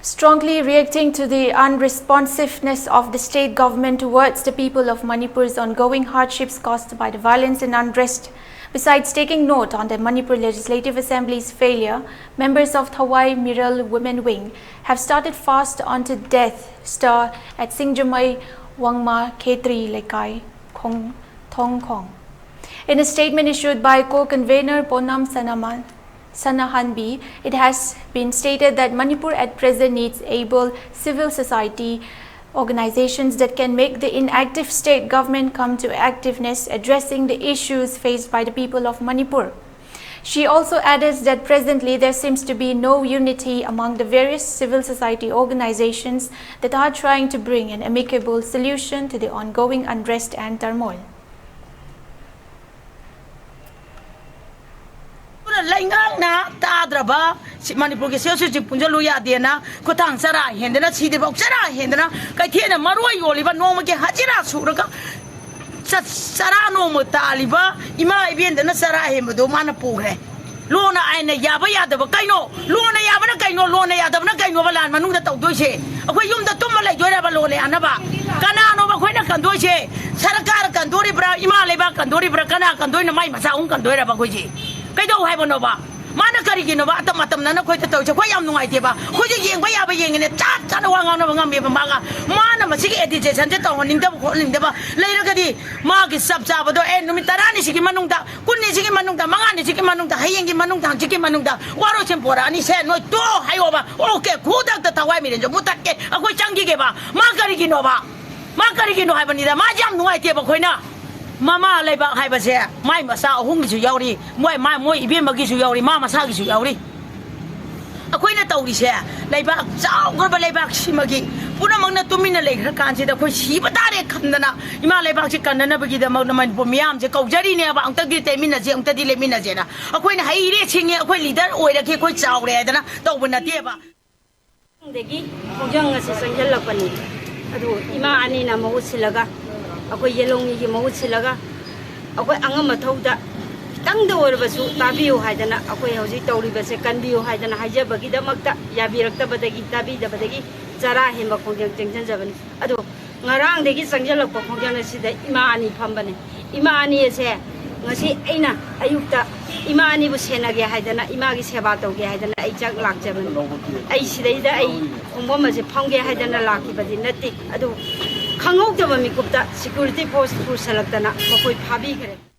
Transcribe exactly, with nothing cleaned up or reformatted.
Strongly reacting to the unresponsiveness of the state government towards the people of Manipur's ongoing hardships caused by the violence and unrest, besides taking note on the Manipur Legislative Assembly's failure, members of Thawai Miral Women Wing have started fast unto death stir at Singjamei Wangma Khetri Lekai Khong Thongkhong. In a statement issued by co-convener Ponam Sanaman, Sanahanbi, it has been stated that Manipur at present needs able civil society organizations that can make the inactive state government come to activeness addressing the issues faced by the people of Manipur. She also added that presently there seems to be no unity among the various civil society organizations that are trying to bring an amicable solution to the ongoing unrest and turmoil. ꯑꯗꯨꯅ ꯂꯩꯉꯥꯛꯅ ꯇꯥꯗ꯭ꯔꯕ, ꯁꯤ ꯃꯅꯤꯄꯨꯔꯒꯤ ꯁꯤꯌꯥꯁꯤꯁꯤ ꯄꯨꯟꯁꯤꯜꯂꯨ ꯌꯥꯗꯦꯅ, ꯈꯨꯊꯥꯡ ꯆꯔꯥ ꯍꯦꯟꯗꯅ, ꯁꯤꯗꯐꯥꯎ ꯆꯔꯥ ꯍꯦꯟꯗꯅ, ꯀꯩꯊꯦꯜꯅ ꯃꯔꯣꯏ ꯌꯣꯜꯂꯤꯕ, ꯅꯣꯡꯃꯒꯤ ꯍꯖꯤꯔꯥ ꯁꯨꯔꯒ ꯆ- ꯆꯔꯥ ꯅꯣꯡꯃ ꯇꯥꯜꯂꯤꯕ ꯏꯃꯥ ꯏꯕꯦꯟꯗꯅ ꯆꯔꯥ ꯍꯦꯟꯕꯗꯣ ꯃꯥꯅ ꯄꯨꯈ꯭ꯔꯦ꯫ ꯂꯣꯅ ꯑꯥꯏꯟꯅ ꯌꯥꯕ ꯌꯥꯗꯕ ꯀꯩꯅꯣ? ꯂꯣꯅ ꯌꯥꯕꯅ ꯀꯩꯅꯣ? ꯂꯣꯅ ꯌꯥꯗꯕꯅ ꯀꯩꯅꯣꯕ ꯂꯥꯟ ꯃꯅꯨꯡꯗ ꯇꯧꯗꯣꯏꯁꯦ? ꯑꯩꯈꯣꯏ ꯌꯨꯝꯗ ꯇꯨꯝꯃ ꯂꯩꯗꯣꯏꯔꯕ ꯂꯣꯅ ꯌꯥꯅꯕ? ꯀꯅꯥꯅꯣꯕ ꯑꯩꯈꯣꯏꯅ ꯀꯟꯗꯣꯏꯁꯦ? ꯁꯔꯀꯥꯔ ꯀꯟꯗꯣꯔꯤꯕ꯭ꯔꯥ, ꯏꯃꯥ ꯂꯩꯕꯥꯛ ꯀꯟꯗꯣꯔꯤꯕ꯭ꯔꯥ, ꯀꯅꯥ ꯀꯟꯗꯣꯏꯅꯣ? ꯃꯥꯏ ꯃꯆꯥ ꯑꯍꯨꯝ ꯀꯟꯗꯣꯏꯔꯕ ꯑꯩꯈꯣꯏꯁꯦ? ꯀꯩꯗꯧ ꯍꯥꯏꯕꯅꯣꯕ? ꯃꯥꯅ ꯀꯔꯤꯒꯤꯅꯣꯕ ꯑꯇꯝ ꯑꯇꯝꯅꯅ ꯑꯩꯈꯣꯏꯗ ꯇꯧꯔꯤꯁꯦ? ꯑꯩꯈꯣꯏ ꯌꯥꯝ ꯅꯨꯡꯉꯥꯏꯇꯦꯕ꯫ ꯑꯩꯈꯣꯏꯁꯦ ꯌꯦꯡꯕ ꯌꯥꯕ ꯌꯦꯡꯉꯤꯅꯦ, ꯆꯥꯠ ꯆꯥꯠꯅ ꯋꯥ ꯉꯥꯡꯅꯕ ꯉꯝꯃꯦꯕ ꯃꯥꯒ꯫ ꯃꯥꯅ ꯃꯁꯤꯒꯤ ꯑꯦꯖꯤꯇꯦꯁꯟꯁꯦ ꯇꯧꯍꯟꯅꯤꯡꯗꯕ ꯈꯣꯠꯍꯟꯅꯤꯡꯗꯕ ꯂꯩꯔꯒꯗꯤ ꯃꯥꯒꯤ ꯆꯞ ꯆꯥꯕꯗꯣ, ꯑꯦ, ꯅꯨꯃꯤꯠ ꯇꯔꯥꯅꯤꯁꯤꯒꯤ ꯃꯅꯨꯡꯗ, ꯀꯨꯟꯅꯤꯁꯤꯒꯤ ꯃꯅꯨꯡꯗ, ꯃꯉꯥꯅꯤꯁꯤꯒꯤ ꯃꯅꯨꯡꯗ, ꯍꯌꯦꯡꯒꯤ ꯃꯅꯨꯡꯗ, ꯍꯪꯆꯤꯠꯀꯤ ꯃꯅꯨꯡꯗ ꯋꯥꯔꯣꯏꯁꯤꯟ ꯄꯣꯔꯛꯑꯅꯤ, ꯁꯦ ꯅꯣꯏ ꯇꯣ ꯍꯥꯏꯌꯣꯕ꯫ ꯑꯣꯀꯦ, ꯈꯨꯗꯛꯇ ꯊꯋꯥꯏ ꯃꯤꯔꯦꯟꯁꯦ ꯃꯨꯊꯠꯀꯦ, ꯑꯩꯈꯣꯏ ꯆꯪꯈꯤꯒꯦꯕ꯫ ꯃꯥ ꯀꯔꯤꯒꯤꯅꯣꯕ? ꯃꯥ ꯀꯔꯤꯒꯤꯅꯣ ꯍꯥꯏꯕꯅꯤꯗ, ꯃꯥꯁꯦ ꯌꯥꯝ ꯅꯨꯡꯉꯥꯏꯇꯦꯕ ꯑꯩꯈꯣꯏꯅ꯫ ꯃꯃꯥ ꯂꯩꯕꯥꯛ ꯍꯥꯏꯕꯁꯦ ꯃꯥꯏ ꯃꯆꯥ ꯑꯍꯨꯝꯒꯤꯁꯨ ꯌꯥꯎꯔꯤ, ꯃꯣꯏ, ꯃꯥ, ꯃꯣꯏ ꯏꯕꯦꯝꯃꯒꯤꯁꯨ ꯌꯥꯎꯔꯤ, ꯃꯥ ꯃꯁꯥꯒꯤꯁꯨ ꯌꯥꯎꯔꯤ꯫ ꯑꯩꯈꯣꯏꯅ ꯇꯧꯔꯤꯁꯦ, ꯂꯩꯕꯥꯛ ꯆꯥꯎꯈ꯭ꯔꯕ ꯂꯩꯕꯥꯛꯁꯤꯃꯒꯤ ꯄꯨꯝꯅꯃꯛꯅ ꯇꯨꯃꯤꯟꯅ ꯂꯩꯈ꯭ꯔ ꯀꯥꯟꯁꯤꯗ ꯑꯩꯈꯣꯏ ꯁꯤꯕ ꯇꯥꯔꯦ ꯈꯟꯗꯅ ꯏꯃꯥ ꯂꯩꯕꯥꯛꯁꯤ ꯀꯟꯅꯅꯕꯒꯤꯗꯃꯛꯇ ꯃꯅꯤꯄꯨꯔ ꯃꯤꯌꯥꯝꯁꯦ ꯀꯧꯖꯔꯤꯅꯦꯕ, ꯑꯃꯨꯛꯇꯪꯗꯤ ꯂꯩꯃꯤꯟꯅꯁꯦ, ꯑꯃꯨꯛꯇꯗꯤ ꯂꯩꯃꯤꯟꯅꯁꯦꯅ꯫ ꯑꯩꯈꯣꯏꯅ ꯍꯩꯔꯦ ꯁꯤꯡꯉꯦ, ꯑꯩꯈꯣꯏ ꯂꯤꯗꯔ ꯑꯣꯏꯔꯒꯦ, ꯑꯩꯈꯣꯏ ꯆꯥꯎꯔꯦ ꯍꯥꯏꯗꯅ ꯇꯧꯕ ꯅꯠꯇꯦꯕ꯫ ꯗꯒꯤ ꯈꯣꯡꯖꯪ ꯑꯁꯤ ꯆꯪꯁꯤꯜꯂꯛꯄꯅꯤ꯫ ꯑꯗꯨ ꯏꯃꯥ ꯑꯅꯤꯅ ꯃꯍꯨꯠ ꯁꯤꯜꯂꯒ ꯑꯩꯈꯣꯏ ꯌꯦꯂꯣꯡꯉꯤꯒꯤ ꯃꯍꯨꯠ ꯁꯤꯜꯂꯒ ꯑꯩꯈꯣꯏ ꯑꯉꯝ ꯑꯊꯧꯗ ꯈꯤꯇꯪꯗ ꯑꯣꯏꯔꯕꯁꯨ ꯇꯥꯕꯤꯌꯨ ꯍꯥꯏꯗꯅ, ꯑꯩꯈꯣꯏ ꯍꯧꯖꯤꯛ ꯇꯧꯔꯤꯕꯁꯦ ꯀꯟꯕꯤꯌꯨ ꯍꯥꯏꯗꯅ ꯍꯥꯏꯖꯕꯒꯤꯗꯃꯛꯇ, ꯌꯥꯕꯤꯔꯛꯇꯕꯗꯒꯤ, ꯇꯥꯕꯤꯗꯕꯗꯒꯤ ꯆꯔꯥ ꯍꯦꯟꯕ ꯈꯣꯡꯖꯪ ꯆꯦꯟꯖꯖꯕꯅꯤ꯫ ꯑꯗꯣ ꯉꯔꯥꯡꯗꯒꯤ ꯆꯪꯁꯤꯜꯂꯛꯄ ꯈꯣꯡꯖꯪ ꯑꯁꯤꯗ ꯏꯃꯥ ꯑꯅꯤ ꯐꯝꯕꯅꯦ꯫ ꯏꯃꯥ ꯑꯅꯤ ꯑꯁꯦ ꯉꯁꯤ ꯑꯩꯅ ꯑꯌꯨꯛꯇ ꯏꯃꯥ ꯑꯅꯤꯕꯨ ꯁꯦꯟꯅꯒꯦ ꯍꯥꯏꯗꯅ, ꯏꯃꯥꯒꯤ ꯁꯦꯕꯥ ꯇꯧꯒꯦ ꯍꯥꯏꯗꯅ ꯑꯩ ꯆꯥꯛ ꯂꯥꯛꯆꯕꯅꯤ꯫ ꯑꯩ ꯁꯤꯗꯩꯗ ꯑꯩ ꯈꯣꯡꯐꯝ ꯑꯁꯦ ꯐꯝꯒꯦ ꯍꯥꯏꯗꯅ ꯂꯥꯛꯈꯤꯕꯗꯤ ꯅꯠꯇꯦ꯫ ꯑꯗꯨ ꯈꯪꯍꯧꯗꯕ ꯃꯤꯀꯨꯞꯇ ꯁꯦꯀ꯭ꯌꯨꯔꯤꯇꯤ ꯐꯣꯔꯁ ꯄꯨꯁꯜꯂꯛꯇꯅ ꯃꯈꯣꯏ ꯐꯥꯕꯤꯈ꯭ꯔꯦ꯫